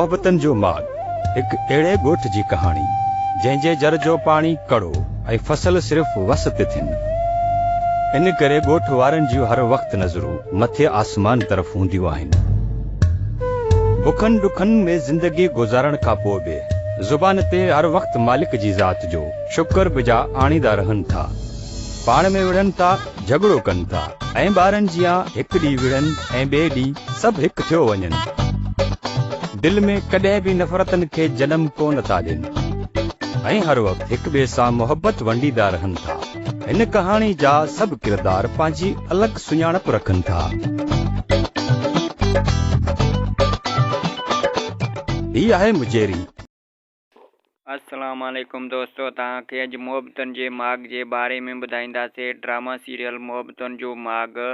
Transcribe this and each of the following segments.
محبتن جو ماڳ، هڪ اهڙي ڳوٺ جي ڪهاڻي، جنهن جي جر جو پاڻي ڪڙو ۽ فصل صرف وس تي ٿين. ان ڪري ڳوٺ وارن جون هر وقت نظرون مٿي آسمان طرف هونديون آهن. بکن ڏکن ۾ زندگي گذارڻ کان پوء به زبان تي هر وقت مالڪ جي ذات جو شڪر بجا آڻيندا رهن ٿا. پاڻ ۾ وڙهن ٿا، جهڳڙو ڪن ٿا ۽ ٻارن جيان هڪ ڏينهن وڙهن ۽ ٻئي ڏينهن سڀ هڪ ٿيو وڃن. دل ۾ ڪڏهن به نفرتن کي جنم ڪو نه ٿا ڏين ۽ هر وقت هڪ ٻئي سان محبت ونڊيندا رهن ٿا. هن ڪهاڻي جا سڀ ڪردار پنهنجي الڳ سڃاڻپ رکن ٿا. هي آهي مجيري. السلام عليڪم دوستو توهان کي اڄ محبتن جي ماڳ جي باري ۾ ٻڌائينداسي ڊراما سيريل محبتن جو ماڳ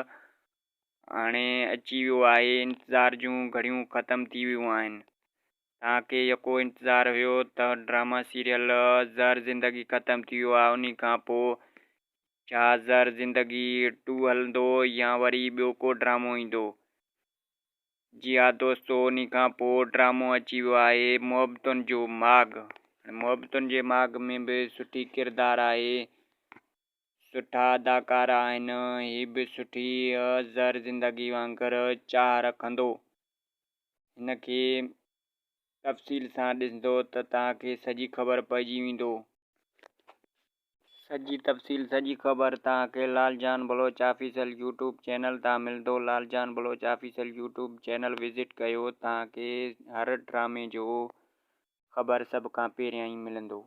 هاڻي اچي ويو آهي انتظار جون گهڙيون ختم ٿي ويون آهن توهان کي يڪو انتظار هيو ته ڊراما سيريل زهر زندگي ختم ٿي ويو آهي انهي کان پوء ڇا زهر زندگي ٽو هلندو يا وري ٻيو ڪو ڊرامو ايندو جي ها دوستو انهي کان پوء ڊرامو اچي ويو آهي محبتن جو ماڳ هاڻي محبتن جي ماڳ ۾ به سٺي ڪردار آهي سٺا اداڪار آهن هي به سٺي زهر زندگي وانگر چاهه رکندو هن کي تفصيل سان ڏسندو ته توهان کي سڄي خبر پئجي ويندو. سڄي تفصيل سڄي خبر توهان کي Lal Jan Baloch official YouTube channel تان ملندو Lal Jan Baloch official YouTube channel visit ڪيو توهان کي هر ڊرامي جو خبر سڀ کان پهريائين ملندو.